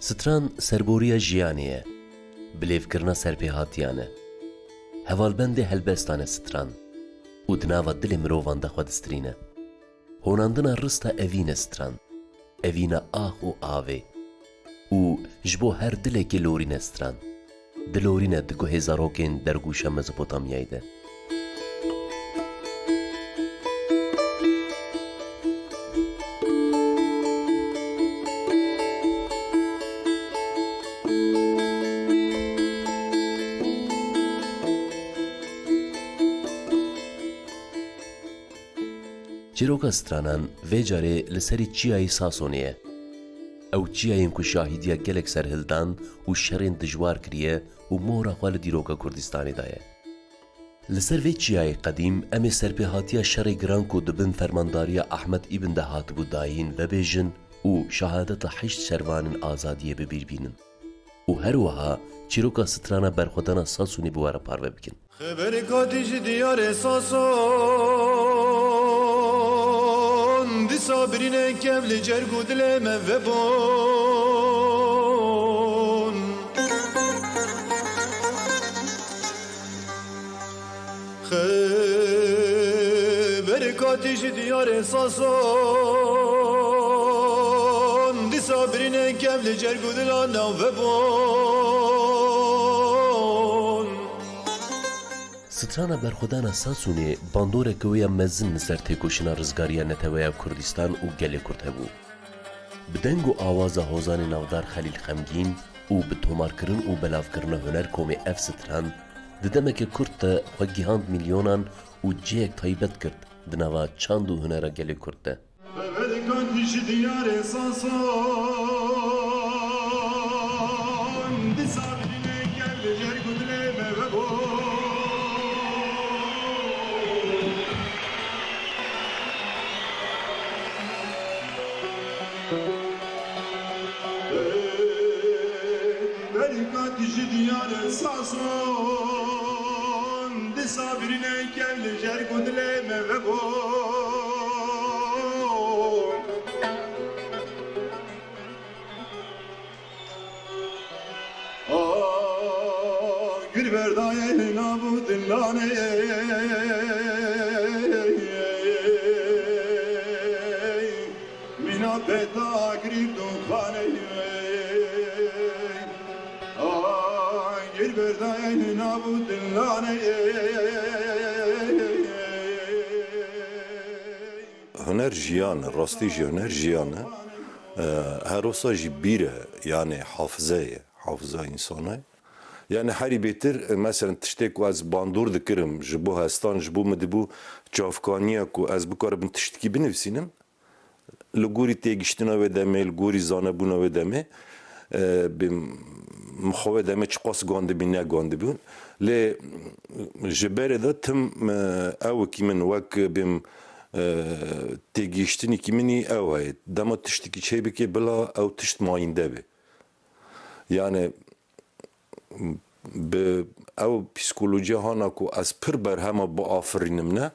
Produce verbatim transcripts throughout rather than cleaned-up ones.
Stran serboriya jiyanê ye, bilêvkirina serpêhatiyan e. Hevalbendê helbestan e stran û di nava dilê mirovan de xwe distirîne. Honandina rista evîn e stran, evîna ax û avê û ji bo her dilekê lorîn e stran. Dilorîne di guhê zarokên dergûşa Mezopotamyayê de. Çîroka stranan vê carê li serî çiyayê Sasonê ye. Ew çiyayên ku şahîdiya gelek serhildan û şerên dijwar kiriye û mohra xwe li dîroka Kurdistanê daye. Li ser vê çiyayê qedîm em ê serpêhatiya şerê giran ku di bin fermandariya Ahmed Îbn de hatibû dayîn vebêjin û şehadeta heşt şervanên azadiyê bi bîr bînin. Û her wiha çîroka strana berxwedana Sasûnê bi we re parve bikin. Xeberê katî ji diyarê Sason, dîsa birîne kev li cerg û dilê me vebûn. Xeberê katî ji diyarê Sason, dîsa birîne kev li cerg û dila navebûn. Strana berxwedana Sasûnê bandoreke wê ya mezin li ser têkoşîna rizgariya neteweya Kurdistan û gelê Kurd hebû. Bi deng û awaza hozanê navdar Xelîl Xemgîn û bi tomarkirin û belavkirina huner komê ev stran, di demeke kurt de xwe gihand milyonan û cihek taybet girt di nava çand û hunera gelê Kurd de. Xeberê katî ji diyarê Sason, dîsa birîne kev li cerg û dilê me vebûn. Berî katî ji diyarê Sason, dîsa birîne kev li cerg û dilê me vebûn. Ah, gir berdayê nav û dilanê. Mîna peta girî dûxanê. Ah, gir berdayê nav û dilanê. Huner jiyan e, rastî jî huner jiyan e. E, her wisa jî bîr e, yanê hafize ye, hafiza însana ye. Yanê herî bêtir, e, meselen tiştê ku ez bandor dikirim ji bo hestan, ji bo min dibû çavkaniya ku ez bikaribim tiştikî binivîsînim. Li gorî têgiştina wê demê, li gorî zanebûna wê demê, e, bê min xwe wê demê çiqas gandibî, negandibûn. Lê ji berê de tim, e, ewekî min wek bê min, e, têgihiştinekî min î ew heye. Dema tiştekî çêbike bila ew tişt mayînde be. Yani bi ew psîkolojiya hana ku ez pir berhema biafirînim ne,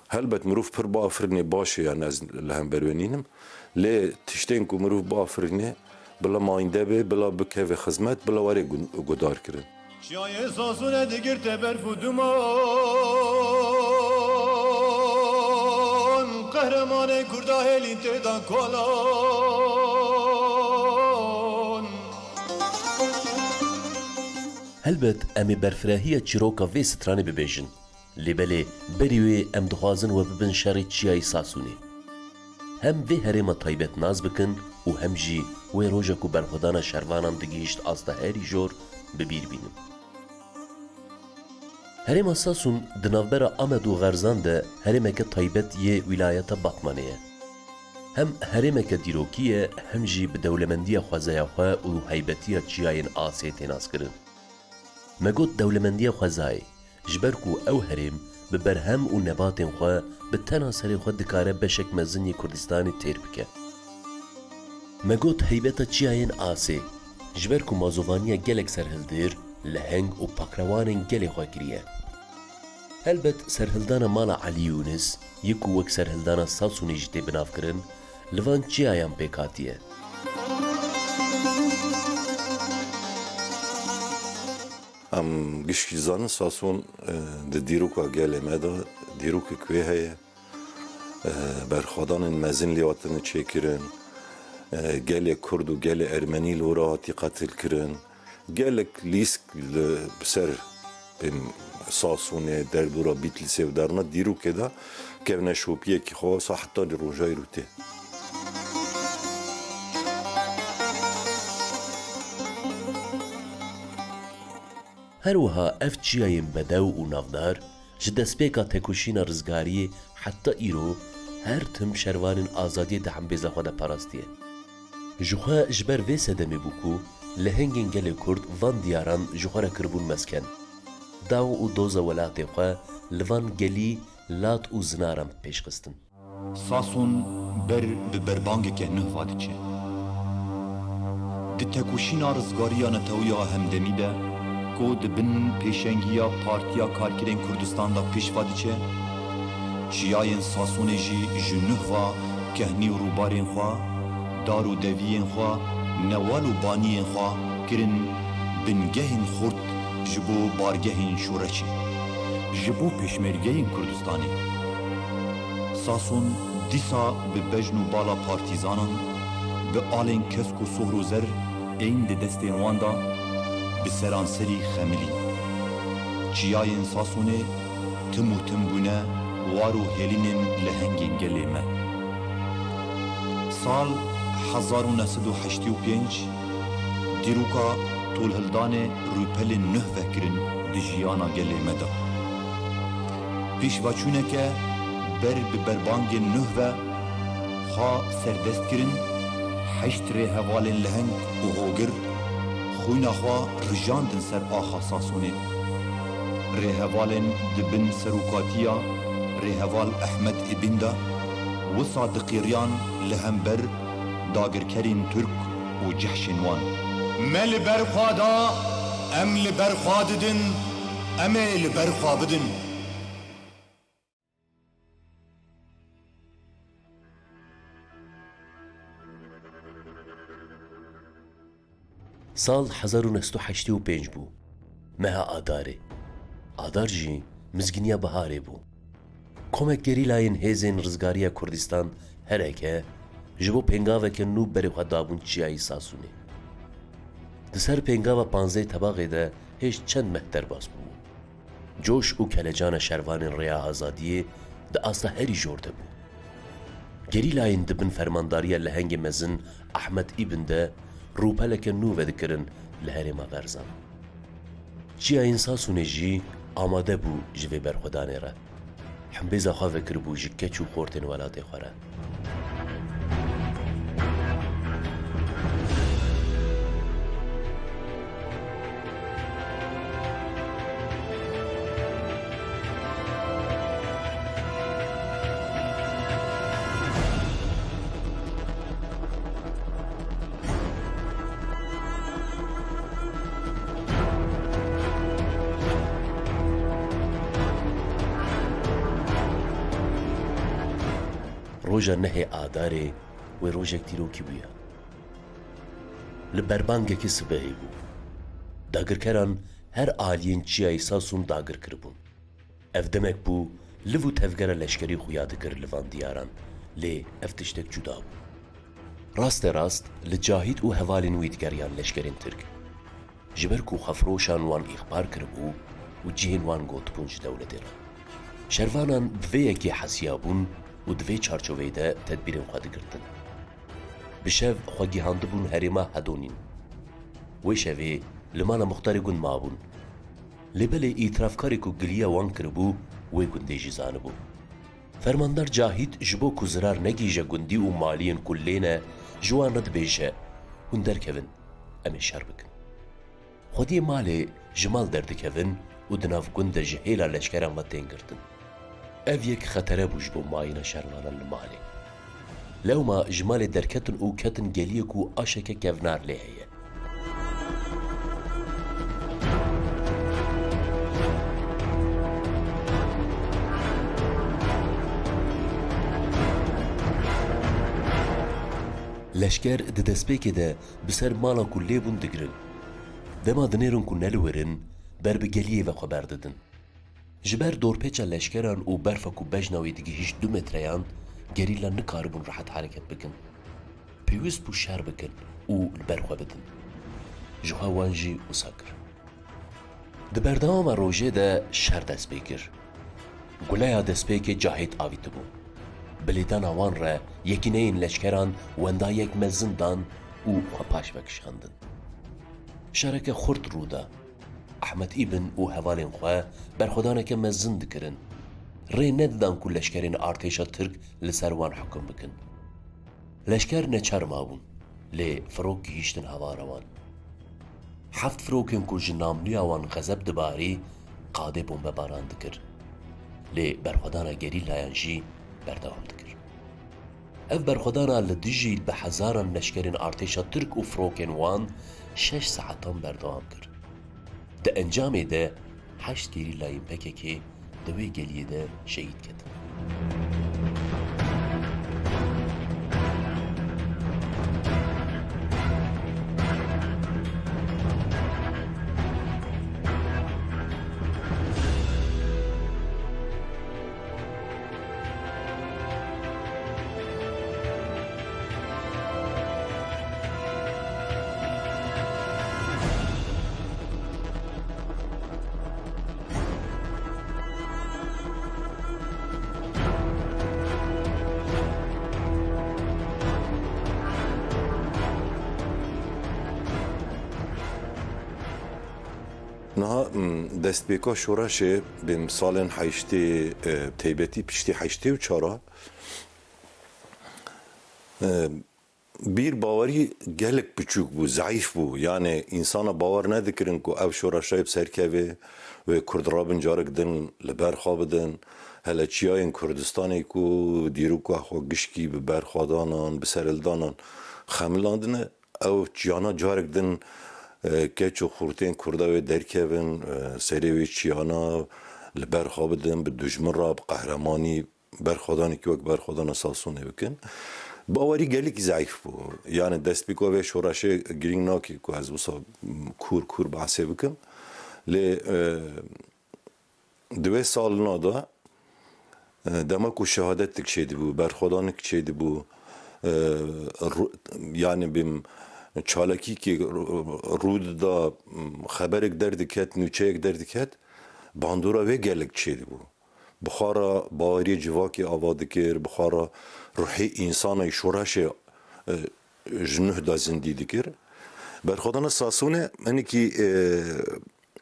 helbet mirov pir biafirînê baş e, yani ez li hember wê nînim. Lê tiştên ku mirov biafirînê bila mayînde be, bila bikeve xizmet, bila were gu-, gudarkirin. Çiyayê Sasûnê digirte berf û duman, qehremanê Kurda hêlîn tê dan kolan. Helbet em ê berfirahiya çîroka vê stranê bibêjin. Lê belê berî wê em dixwazin we bibin şerê çiyayê Sasûnê. Hem vê herêma taybet nas bikin û hem jî wê roja ku berxwedana şervanan digihîşt asta herî jor bi bîr bînin. Herêma Sasûn di navbera Amed û Xerzan de herêmeke taybet yê wîlayeta Batmanê ye. Hem herêmeke dîrokî ye, hem jî bi dewlemendiya xwezaya xwe û heybetiya çiyayên asê tê naskirin. Me got dewlemendiya xwezayê, ji ber ku ew herêm bi berhem û nebatên xwe bi tena serê xwe dikare beşek mezin yê Kurdistanê têr bike. Me got heybeta çiyayên asê, ji ber ku mazovaniya gelek serhildir, leheng û pakrewanên gelê xwe kiriye. Helbet serhildana mala Elî Yûnis, yê ku wek serhildana Sasûnê jî tê binavkirin, li van çiyayan pêk hatiye. Em gişkî zanin Sason, e, di dîroka gelê me de dîrokek wê heye. E, berxwedanên mezin lê hatine çêkirin. E, gelê Kurd û gelê Ermenî li wira hatî qetilkirin. Gelek lîsk li, bi ser, êm, Sasonê, derdora Bîtlîsê û derna dîrokê de kevneşopiyekî xwe wisa heta li roja îro tê. Her wiha ev çiyayên bedew û navdar ji destpêka tekoşîna rizgariyê heta îro her tim şervanên azadiyê di hembêza xwe de parastiye. Ji xwe ji ber vê sedemê bû ku lehengên gelê Kurd van diyaran ji xwe re kiribûn mesken. Daw û doza welatê xwe li van gelî, lad û zinaran pêş xistin. Sason ber bi berbangeke nuh va diçe. Di tekoşîna rizgariya netewiya hemdemî de, ku di bin pêşengiya Partiya Karkerên Kurdistan de pêş va diçe, çiyayên Sasonê jî ji nuh va kehnî û rûbarên xwe, dar û deviyên xwe, newal û baniyên xwe kirin bingehên xurt ji bo bargehên şoreşê. Ji bo pêşmergeyên Kurdistanê. Sason dîsa bi bejn û bala partîzanan, bi alên kesk û sohr û zer ên di destên wan de bi seranserî xemilî. Çiyayên Sasonê tim û tim bûne war û hêlînên lehengên gelê me. Sal hezar û neh sed û heştê û pênc, dîroka tolhildanê rûpelên nuh ve kirin di jiyana gelê me de. Pêşveçûneke ber bi berbangên nuh ve xwe serdest kirin, heşt rêhevalên leheng û hogir xwîna xwe rijandin ser axa Sasonê. Rêhevalên di bin serokatiya Rêheval Ehmed Îbîn de wisa diqîriyan li hember dagirkerên Tirk û cehşên wan. Me li ber xwe da, em li ber xwe didin, em ê li ber xwe bidin. Sal hezar û neh sed û heştê û pênc bû. Meha Adarê. Adar jî mizgîniya biharê bû. Komek gerîlayên Hêzên Rizgariya Kurdistan, H R K, ji bo pêngaveke nû berê xwe dabûn Çiyayê Sasûnê. Di ser pêngava panzdehê Tebaxê de hêj çend meh derbas bûbû. Coş û kelecana şervanên Rêya Azadiyê di asta herî jor de bû. Gerîlayên di bin fermandariya lehengê mezin Ahmet Îbn de rûpeleke nû vedikirin li herêma Xerzan. Çiyayên Sasûnê jî amade bû ji vê berxwedanê re. Hembêza xwe vekiribû ji keç û xortên welatê xwe re. Roja nehê Adarê wê rojek dîrokî bûya. Li berbangekî sibehê bû. Dagirkeran her aliyên Çiyayê Sasûn dagir kiribûn. Ev demek bû, liv û tevgera leşkerî xuya dikir li van diyaran, lê ev tiştek cuda bû. Raste rast li Cahît û hevalên wî digeriyan leşkerên Tirk. Ji ber ku xwefiroşan wan îxbar kiribû û cihên wan gotibûn ji dewletê re. Şervanan bi vê yekê hesiyabûn û di vê çarçoveyê de tedbîrên xwe digirtin. Bi şev xwe gihandibûn herêma Hedonîn. Wê şevê li mala muxtarê gund mabûn. Lê belê îtirafkarê ku giliya wan kiribû, wê gundê jî zanibû. Fermandar Cahît ji bo ku zirar negihîje gundî û maliyên ku lê ne, ji wan re dibêje, hûn derkevin, em ê şer bikin. Xwediyê malê ji mal derdikevin û di nav gund de ji hêla leşkeran ve tên girtin. Ev yek xetere bû ji bo mayîna şervanan li malê. Lewma ji malê derketin û ketin geliyê ku aşeke kevnar lê heye. Leşker di destpêkê de bi ser mala ku lê bûn digirin. Dema dinêrin ku neliwirin, ber bi geliyê ve xwe berdidin. Ji ber dorpêça leşkeran û berfa ku bejna wî digihîşt du metreyan, gerîla nikaribûn rehet hereket bikin. Pêwîst bû şer bikin û li ber xwe bidin. Ji xwe wan jî wisa kir. Di berdewama rojê de şer dest pê kir. Guleya destpêkê cahêt avîtibû. Bi lêdana wan re yekîneyên leşkeran wendayek mezin dan û xwe paş vekişandin. Şereke xurt rû da. Ehmed Îbn û hevalên xwe berxwedaneke mezin dikirin. Rê nedidan ku leşkerên artêşa Tirk li ser wan hukum bikin. Leşker neçar mabûn, lê firok gihîştin hevara wan. Heft firokên ku ji namliya wan xezeb dibarî, qadê bombebaran dikir. Lê berxwedana gerîlayan jî berdewam dikir. Ev berxwedana li dijî bi hezaran leşkerên artêşa Tirk û firokên wan şeş saetan berdewam kir. Di encamê de heşt gerîlayên P K K di wê geliyê de şehîd ketin. Niha, m, destpêka şoreşê, bêm salên heştê, e, taybetî piştî heştê û çar a, e, bîr bawerî gelek piçûk bû, zeîf bû. Yanê însana bawer nedikirin ku ev şoreşayê bi ser kevê wê Kurd rabin carek din li ber xwe bidin. Hele çiyayên Kurdistanê ku dîroka xwe gişkî bi berxwedanan, bi serhildanan xemilandine, ew çiyana carek din, e, keç û xurtên Kurda wê derkevin, e, serê wê çiyana li ber xwe bidin, bi dijmin re bi qehremanî berxwedanekî wek berxwedana Sasûnê bikin. Bawerî gelekî zeîf bû. Yanê destpêka vê şoreşê girîng nake ku ez wisa kûr kûr behsê bikim. Lê, e, di wê salina de, e, dema ku şehadetik çêdibû, berxwedanik çêdibû, e, ru-, yanî bêm çalakîkê ru-, rû dida, xeberek derdiket, nûçeyek derdiket, bandora wê gelek çêdibû. Bi xwe re baweriyê civakê ava dikir, bi xwe re ruhê însanê şoreşê, e, ji nuh de zindî dikir. Berxwedana Sasûnê hinekî, e,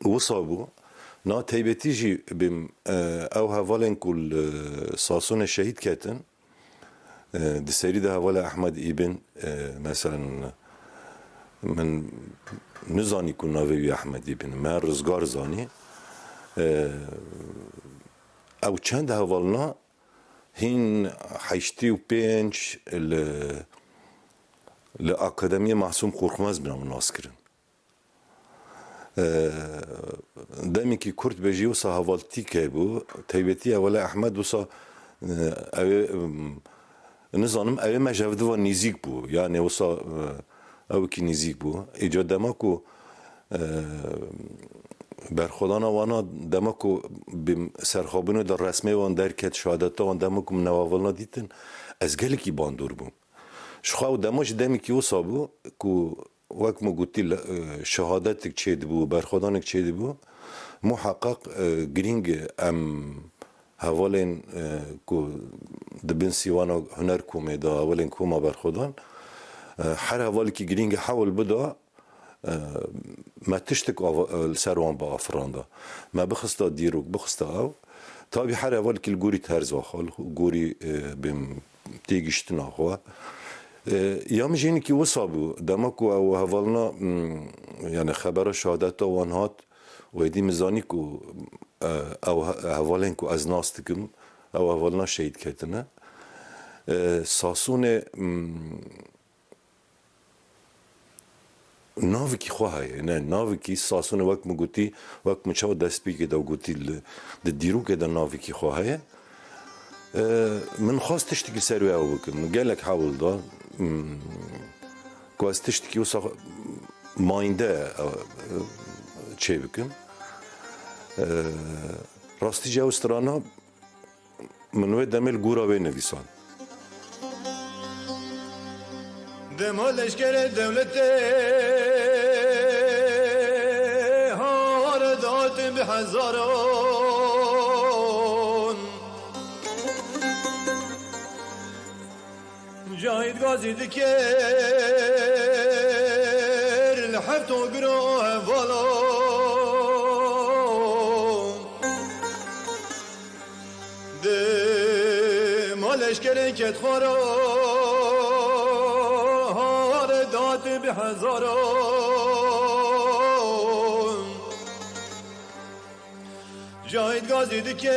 wisa bû. Na taybetî jî bêm, e, ew hevalên ku li Sasûnê şehîd ketin, e, di serî de hevala Ehmed Îbin, e, meselen, min nizanî ku navê wî Ehmed Îbin, me Rizgar zanî. E, ew çend hevalna hîn heştê û pênc li, li Akademiyê Masûm Korkmaz bîne nas kirin. E, demekî kurt be jî wisa hevaltîk hebû, taybetî hevala Ehmed wisa, e, ew ê, em, nizanim, ew ê me ji hev diva nêzîk bû. Yanê wisa, e, ewekî nêzîk bû. Îca dema ku, e, berxwedana wana, dema ku bi serxwebûnê de resmê wan derket, şehadeta wan, dema ku min ew hevalna dîtin, ez gelekî bandor bûm. Ji xwe ew dema jî demekî wisa bû ku wek min gotî, le-, e, şehadetik çêdibû, berxwedanek çêdibû. Muheqeq, e, girîng e em hevalên, e, ku di bin sîwana huner komê de hevalên koma berxwedan, e, her hevalekî girîng e hewl bida, e, me tiştek ava-, e, li ser wan biafiranda. Me bixista dîrok, bixista ew. Tabî her hevalekî li gorî terza xwe, li gorî, e, bêm têgiştina xwe. E, ya min jî hinekî wisa bû. Dema ku ew hevalna, m, yani xebera şehadeta wan hat, û êdî min zanî ku, e, ew he-, hevalên ku ez nas dikim, ew hevalna şehîd ketine. E, Sasûnê, m, Navikî xwe heye, ne, navikî Sasûnê, wek min gotî, wek min çawa destpêkê de gotî, li, di dîrokê de navikî xwe heye. E, min xwest tiştekî ser wê ew bikim. Min gelek hewl da, hmm, Ku ez tiştekî wisa mayînde, e, çê bikim. E, rastî jî ew strana min wê demê li gora wê nivîsand. Dema leşkerê dewletê har dat bi hezaran. Cahit Gazî dikir li heft ogiro hevala. Dema leşkerê ket xwara, har dat bi hezaran. Cahit Gazî dikir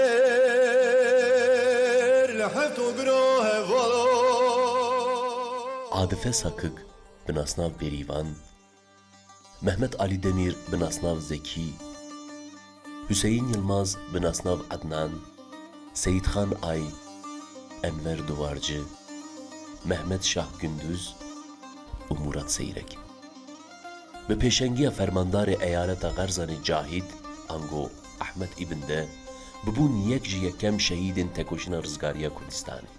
li heft ogiro hevala. Adife Sakik bi nasnav Bêrîvan, Mehmet Alî Demîr bi nasnav Zekî, Hüseyin Yilmaz bi nasnav Adnan, Seyîdxan Ay, Enver Duvarci, Mehmet Şah Gündüz û Murat Seyrek. Bi pêşengiya fermandarê eyaleta Xerzanê Cahîd, ango Ahmet Îbn de, bibûn yek ji yekem şehîdên tekoşîna rizgariya Kurdistanê.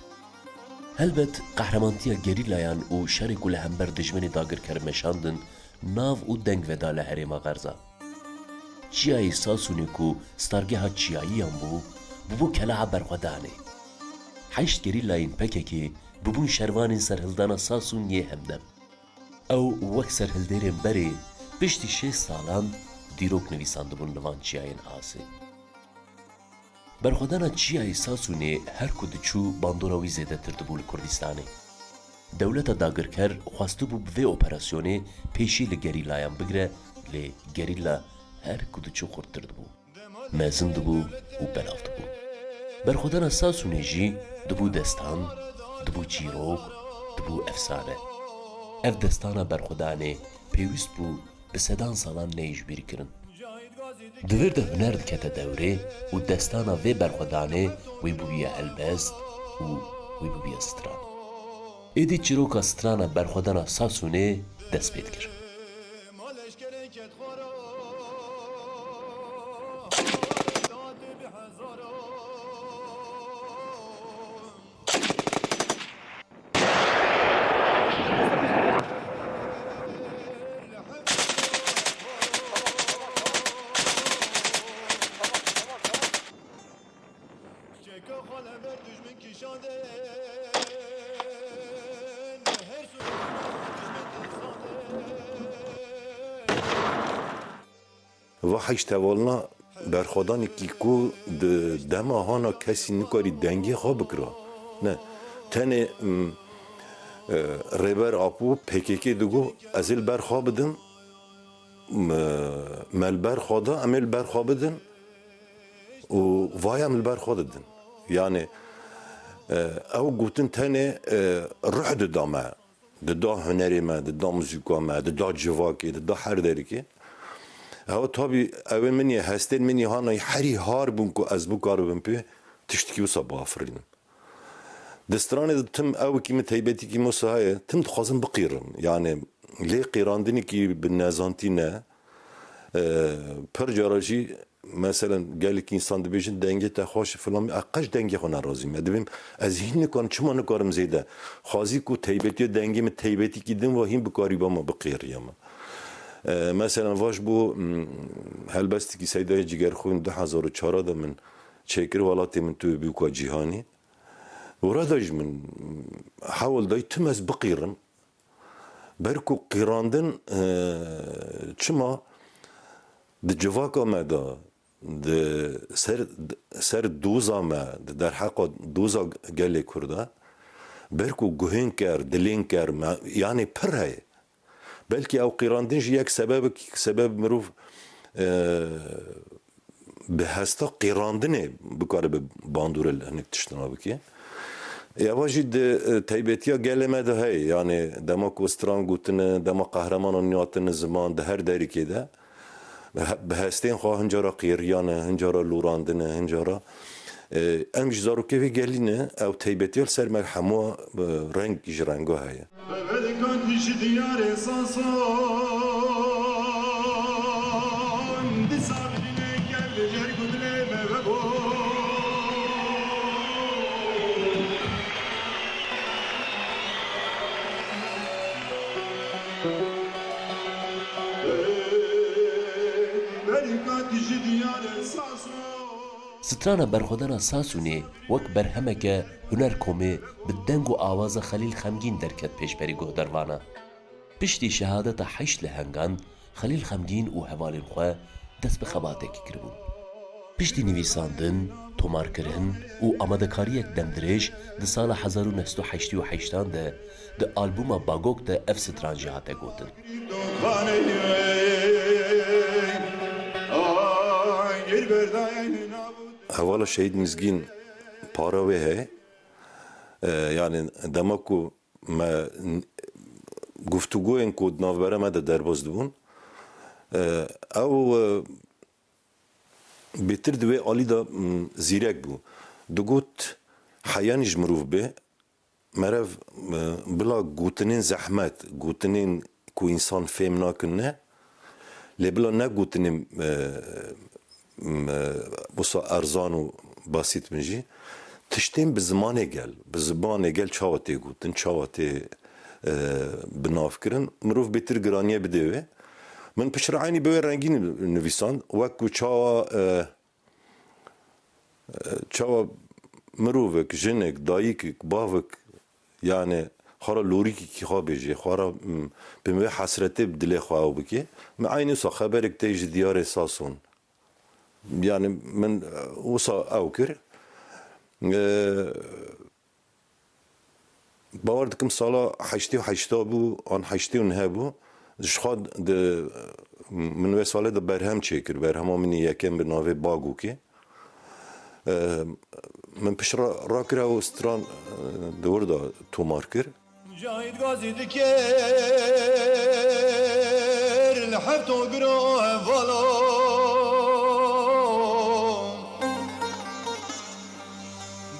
Helbet, qehremantiya gerîlayan û şerê ku li hember dijminê dagirker meşandin, nav û deng veda li herêma Xerza. Çiyayê Sasûnê ku stargeha çiyayiyan bû, bûbû keleha berxwedanê. Heşt gerîlayên P K K bûbûn şervanên serhildana Sasûn yê hemdem. Ew wek serhildêrên berê piştî şêst salan dîrok nivîsandibûn li van çiyayên asê. Berxwedana çiyayê Sasûnê her ku diçû bandora wî zêdetir dibû li Kurdistanê. Dewleta dagirker xwestibû bi vê operasyonê pêşî li gerîlayan bigire, lê gerîla her ku diçû xurttir dibû. Mezin dibû û belav dibû. Berxwedana Sasûnê jî dibû destan, dibû çîrok, dibû efsane. Ev destana berxwedanê pêwîst bû bi sedan salan neyê ji bîr kirin. Di vir de huner dikete dewrê û destana vê berxwedanê wê bûbiye helbest û wê bûbiye stran. Êdî çîroka strana berxwedana Sasûnê dest pê dikir. Va heşt hevalna berxwedanekî ku di dema hana kesî nikarî dengê xwe bikira. Ne, tenê, m, e, Rêber Apo P K K digot, "Ez ê li ber xwe bidim, m, me li ber xwe da, em ê li ber xwe bidin û vaya em li ber xwe didin." Yani, e, ew gotin tenê, e, ruh dida me. Dida hunerê me, dida muzîka me, dida civakê, dida her derikê. Ew tabî, ew ê min yê, hestên min yê hana herî har bûn ku ez bikaribim pê tiştekî wisa biafirînim. Di stranê de tim ew wekî min teybetîkî Musa heye, tim dixwazim biqîrim. Yani lê qîrandinekî bi nezantî ne. E, pir cara jî, meselen, gelek însan dibêjin, "Dengê te xweş e," filan, ez qet ji dengê xwe nerazî me. Dibêm, ez hîn nikarim, çima nikarim zêde? Xwazî ku teybetiya dengê min teybetîkî din wa hîn bikarîba me, biqêriya me. E, meselen, va ji bo, m, helbestekî Seydayê Cigerxwîn du hezar û çar de min çêkir, Welatê Min Tu Bûka Cîhanî. Ora da jî min hewl dayî tim ez biqîrim. Ber ku qîrandin, e, çima di civaka me de, di ser, ser doza me, di derheqa doza gelê Kurda, ber ku guhên ker, dilên ker me, yanê pir heye. Belkî ew qîrandin jî yek sebebek, sebeb mirov, e, bi hesta qîrandinê bikare bi bandorê li hinek tiştana bike. Eva jî di, e, teybetiya gelê me de heye. Yani dema ku stran gotine, dema qehremanan niyatine ziman, di her derikê de bi he-, bi hestên xwe hincara qêriyane, hincara lorandine, hincara, e, em ji zarokê vê gelî ne, ew teybetiya li ser me hemû, e, reng ji renga heye. Ji diyarê Sason, dîsa birînê kev li jer ku dilê me vebû. Berîka tu ji diyarê Sason. Strana Berxwedana Sasûnê wek berhemeke hunerkomê bi deng û awaza Xelîl Xemgîn derket pêşberî guhdarvana. Piştî şehadeta heşt lehengan, Xelîl Xemgîn û hevalên xwe dest bi xebatekî kiribûn. Piştî nivîsandin, tomarkirin û amadekariyek demdirêj di sala hezar û neh sed û heştê û heştan de di albûma Bagok de ev stran jî hate gotin. Hevala Şehîd Mizgîn para wê heye. E, yani dema ku me n-, guftûgoyên ku di navbera me de derbas dibûn, e, ew, e, bêtir di wê alî de, m, zîrek bû. Digot, heyanî ji mirov bê, merev, e, bila gotinên zehmet, gotinên ku însan fêm nakin ne, lê bila ne gotinên, e, m, e, wisa erzan û basît bin jî, tiştên bi zimanê gel, bi zimanê gel çawa tê gotin, çawa tê, e, bi nav kirin, mirov bêtir giraniye bidê wê. Min piştre eynî bi wê rengî nivîsand, wek ku çawa, e, Çawa mirovek, jinek, dayikek, bavek, yani xwe re lorîkekî xwe bêjê, xwe re, m, bi vê hesretê bi dilê xwe ew bike. Min eynî wisa xeberek tê ji diyarê Sason. Yani min, e, wisa ew kir. E, Bawer dikim sala heştê û heşt bû, an heştê û neh bû. Ji xwe di, min wê salê de berhem çêkir. Berhema min yê yekem bi navê Bagokê. Eee, min pişt ra-, rakir ew stran, eee, di wir de tomar kir. Cahit Gazî dikir li heft ogiro hevala.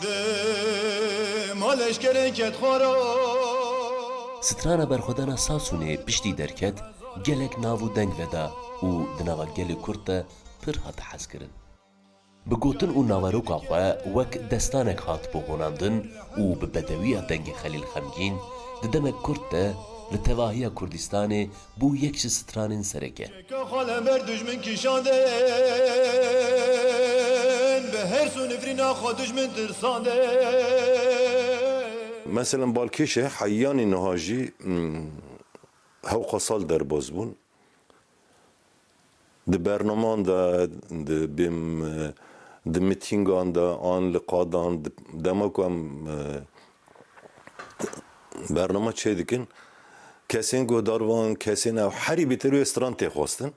Dema leşkerê ket xwara. Strana Berxwedana Sasûnê piştî derket, gelek nav û deng veda û di nava gelê Kurd de pir hat hezkirin. Bi gotin û naveroka xwe wek destanek hatibû honandin û bi bedewiya dengê Xelîl Xemgîn di demek kurt de li tevahiya Kurdistanê bû yek ji stranên sereke. Çeka xwe li ber dijmin kişandin, bi hers û nifrîna xwe dijmin tirsandin. Meselem Balkêşe heyanî niha jî, hmm, hewqa sal derbas bûn. Di bernaman de, di bim, di mitîngan de, an li qadan, di, dema ku em, e, bernama çê dikin, kesên guhdarvan, kesên ew herî bêtir wê stran tê xwestin.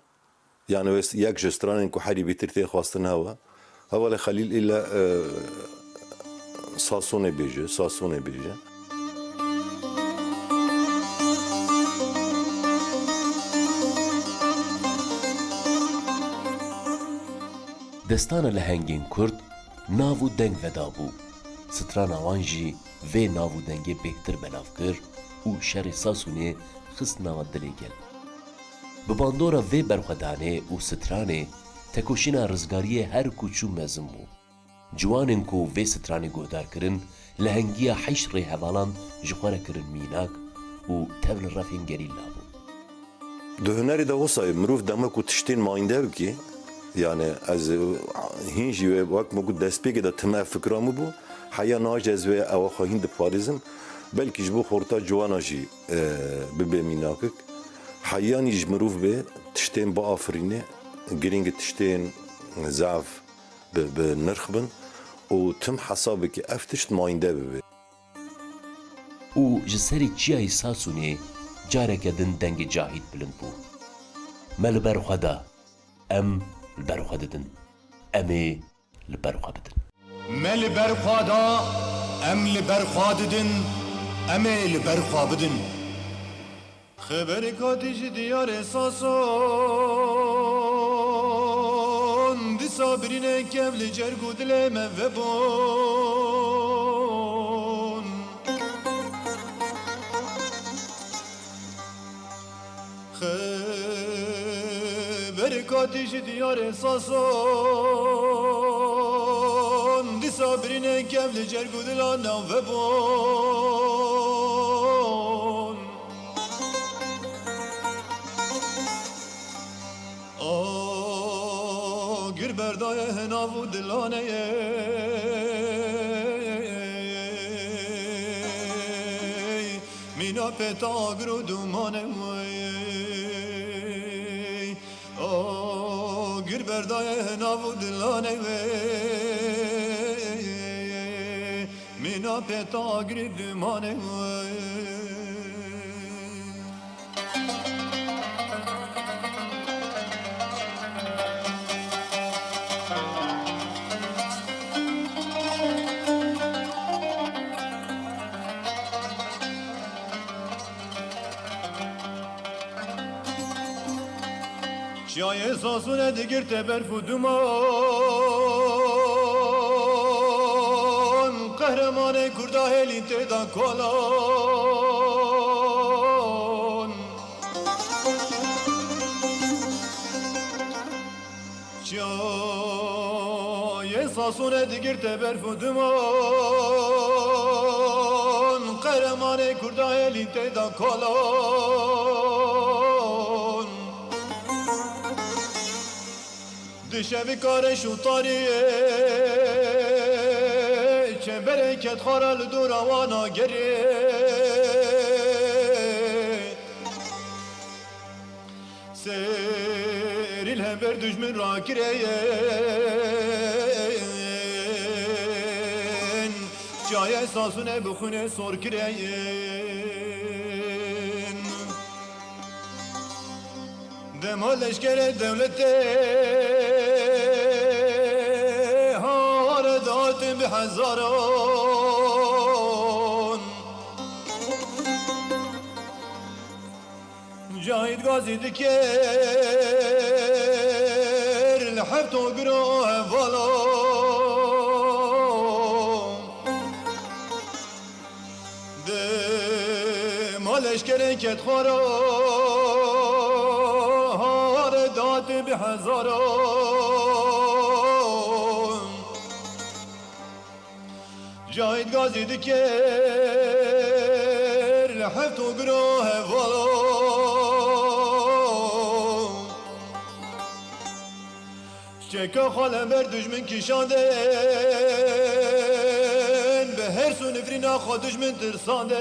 Yani wê yek ji stranên ku herî bêtir tê xwestin hewa. Hevalê Xelîl île, e, Sasonê bêje, Sasonê bêje. Destana lehengên Kurd nav û deng vedabû. Strana wan jî vê nav û dengê bêhtir belav kir û şerê Sasûnê xist nava dilê gel. Bi bandora vê berxwedanê û stranê, tekoşîna rizgariyê her ku çû mezin bû. Ciwanên ku vê stranê guhdar kirin, lehengiya heşt rêhevalan ji xwe re kirin mînak û tev li refên gerîla bûn. Di hunerê de wisa ye, mirov dema ku tiştên mayînde bike, yani ez, e, hîn jî wê, wek min got, destpêkê de tim ev fikra min bû, heya niha jî ez wê ewa xwe hîn diparêzim, belkî ji bo xorta ciwana jî, e, bibe mînakek. Heyanî ji mirov bê tiştên biafirîne, girîng e tiştên zaf bi, bi nirx bin û tim hesab bike ev tişt mayînde bibe. Û ji serê çiyayê Sasûnê careke din dengê Cahît bilind bû. Me li ber xwe da, em li ber xwe didin. Em ê li ber xwe bidin. Me li ber xwe da, em li ber xwe didin, em ê li ber xwe bidin. Xeberek hatî ji diyarê Sason, dîsa birîne kev li cerg û dilê me vebûn. Berkatî ji diyarê Sason, dîsa birîne kev li cerg û dila nave bûn. Agir berdaye nav û dilanê ye. Mîna pêta agir û dumanê wey. Agir berdaye nav û dilanê wey. Mîna pêta agir û dumanê wey. Çiyayê Sasûne digirte berf û duman, qehremanê Kurda hêlî tê de kolan. Çiyayê Sasûne digirte berf û duman, qehremanê Kurda hêlî tê de kolan. Di şevika reş û tariyê, çemberê kedxara li dora wana gerê. Serî li hember dujmin rakireyên, çiyayê Sasûne bi xûnê sor kireyên. Dema leşkerê dewletê hare datin bi hezaran. Cahît Gazî dikir li heft ogiro hevala. Dema leşkerên kedxwara hare date bi hezaran. Cahît Gazî dikir li heft ogiro hevala. Çeka xwe li ber dujmin kişandin, bi hers û nifrîna xwe dujmin tirsandin.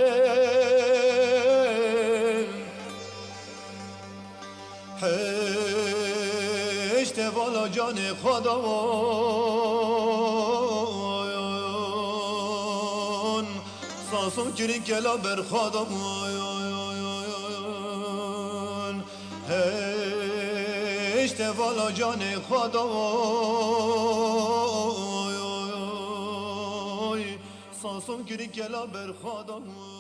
Hişt hevala canê xwe dawan, Sason kirin kela ber xwe dawan. Hişt hevala canê xwe dawan, Sason kirin kela ber xwe dawan.